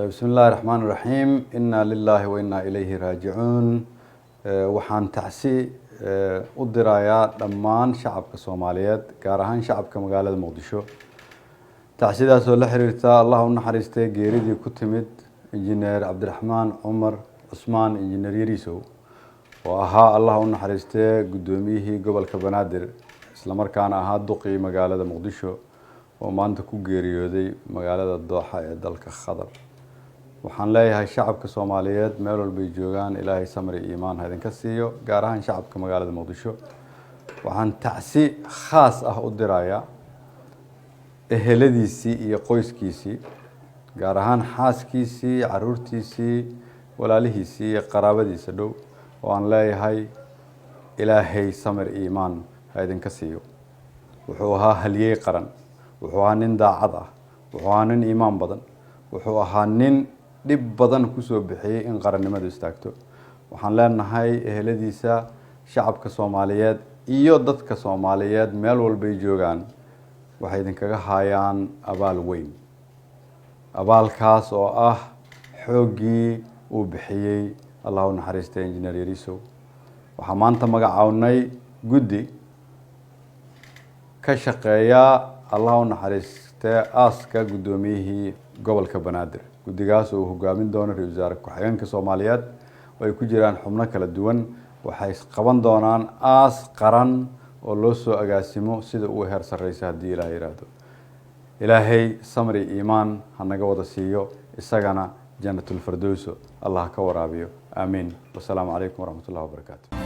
Bismi illaahi raxmaan raxiim. Inna lilaahi wa innaa ilayhi raajicuun. Waxaan tacsi u dirayaa dhammaan shacabka Soomaaliyeed, gaar ahaan shacabka magaalada Muqdisho, tacsidaasoo la xiriirta, Allah u naxariistay, geeridii ku timid Injineer Cabdiraxmaan Cumar Cusmaan, Injineer Yariisow, oo ahaa, Allah u naxariistee, guddoomiyihii gobolka Banaadir, islamarkaana ahaa duqii magaalada Muqdisho, oo maanta ku geeriyooday magaalada Dooxa ee dalka Qatar. Waxaan leeyahay shacabka Soomaaliyeed meel walbay joogaan, Ilaahay samri iimaan ha idinka siiyo, gaar ahaan shacabka magaalada Muqdisho. Waxaan tacsi khaas ah u dirayaa eheladiisii iyo qoyskiisii, gaar ahaan xaaskiisii, caruurtiisii, walaalihiisii iyo qaraabadiisa dhow, oo aan leeyahay Ilaahay samir iimaan ha idinka siiyo. Wuxuu ahaa halyey qaran, wuxuu ahaa nin daacad ah, wuxuu ahaa nin iimaan badan, wuxuu ahaa nin dhib badan kusoo bixiyey in qarannimadu istaagto. Waxaan leenahay eheladiisa, shacabka Soomaaliyeed iyo dadka Soomaaliyeed meel walbay joogaan waxay idinkaga haayaan abaal weyn, abaalkaas oo ah xooggii uu bixiyey, Allah u naxariistay, Injineer Yariisow. Waxaa maanta magacawnay guddi ka shaqeeya, Allah u naxariistee, aaska guddoomiyihii gobolka Banaadir. Guddigaas oo uu hogaamin doono ra-isul wasaare ku-xigeenka Soomaaliyeed, oo ay ku jiraan xubno kala duwan, waxay qaban doonaan aas qaran oo loo soo agaasimo sida uu heer sarreysa, haddii Ilaah yidhaahdo. Ilaahay samri iimaan ha naga wada siiyo, isagana Janatulfardowso Allah ka waraabiyo. Aamiin. Wasalaamu calaykum waraxmat ullahi wabarakaatu.